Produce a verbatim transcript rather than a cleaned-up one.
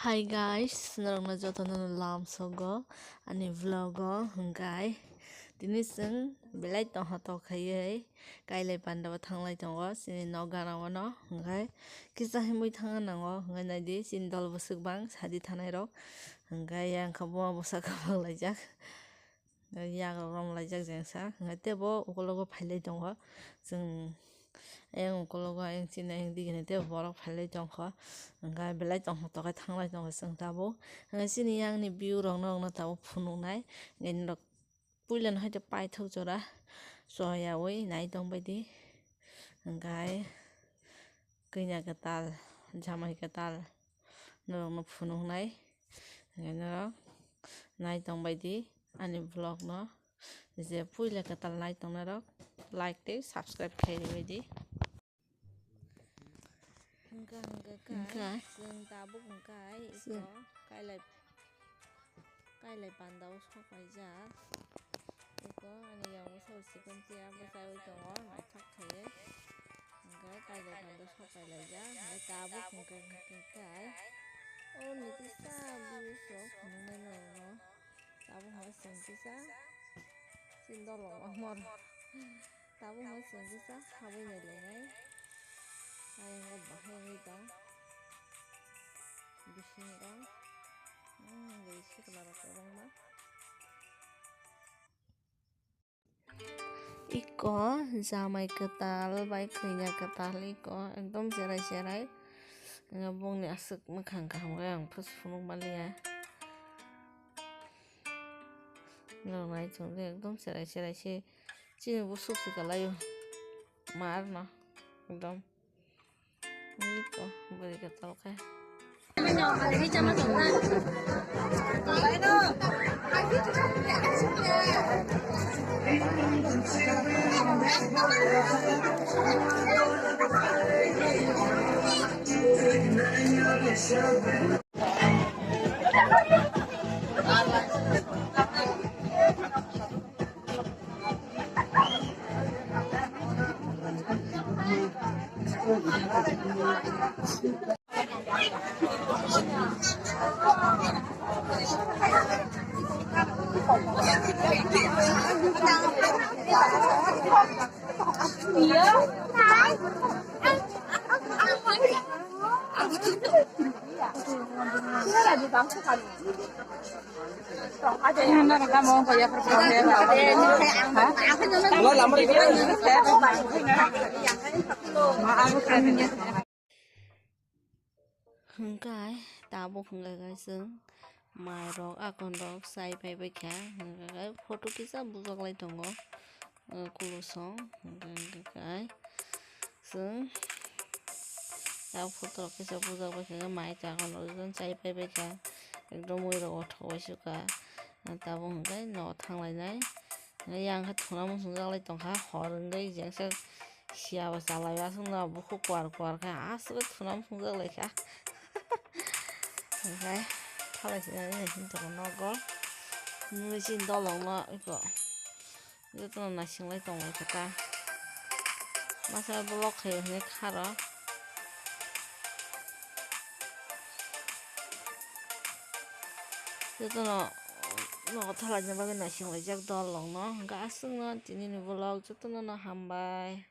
Hi guys, norokno jotono lamsogo ani vlog o hwnkhe tini chwng belai tongthotok khaiwi kailai panda o thanglai tongo chini nok gana o no hwnkhe kisa himwi thangna nango hwnkhe naidi chini dol bwswk bang sadi thanai rok hwnkhe yang kha buma bwsa kwbang laijak. Yagrok romlaijak jengsa, hwnkhe teibo ukologo phailai tongo. Chwng ayang ukologo ayang chini ayang digini teibo borok phailai tongkha. Hwnkhe belai tongthotok khe thanglai tongo chwng tabuk. Hwnkhe chini yangni view rok norokno tabuk phunuknai. Hwnkhe norok puilano haikhe paithak jora choyaui nai tongbaidi. Hwnkhe kanya kwtal, jamai kwtal norokno phunuknai. Hwnkhe norok nai tongbaidi ani vlog no, je puila kwtal nai tongnai rok like tei subscribe khai ribaidi. Hwnkhe hwnkhe kha, hwnkhe chwng tabuk hwnkhe chwng iko kailai, kailai panda o sok paijak. Iko ani yango sabo chikon tia bwsaiwi tongo naithok khaiwi. Hwnkhe kailai panda sok pailaijak hwnkhe tabuk hwnkhe hwnkhe kha o ni kisa views rok phunuknai norokno. Tabuk hwnkhe chwng kisa chini dolong o mor. Tabuk hwnkhe chwng kisa habwi nailainai. Ayang o bahai wngwi tong bisingo. Hmm, bai sikla rok kwbangma. Iko jamai kwtal bai kanya kwtal iko ekdom cherai cherai. Bongni aswk mwkhang kaham khe ang phus phunuk manliya. Norok nai chwng ekdom cherai cherai se chini bwswk se kwlaio. Ma arno ekdom. Iko bwrwi kwtal khe. Hwnkhe tabuk hwnkhe chwng mairok akonrok chai paibaikha, hwnkhe photo kisa bujaklai tongo, kulusong hwnkhe chwng tabuk photo rok kisa bujakbaikha, mai chakon rok chai paibaikha, ekdom muirok o thok bai sukha, tabuk hwnkhe nogo thanglainai. Yang khe thuna muchungjaklai tongkha, hor wngwi jengsa siya bo chalai aswkno bukhuk kuar kuar khe aswk thuna muchungjak laikha. Hwnkhe phalai sinani naising tongo nogo. Nini chini dolongno eko jotono naisinglai tonglaikha ta. Masa vlog khaio hinwi kharo. Jotono nogo thalaina bagwi naisinglaijak dolongno. Hwnkhe aswkno tinini vlog jotono no hambai.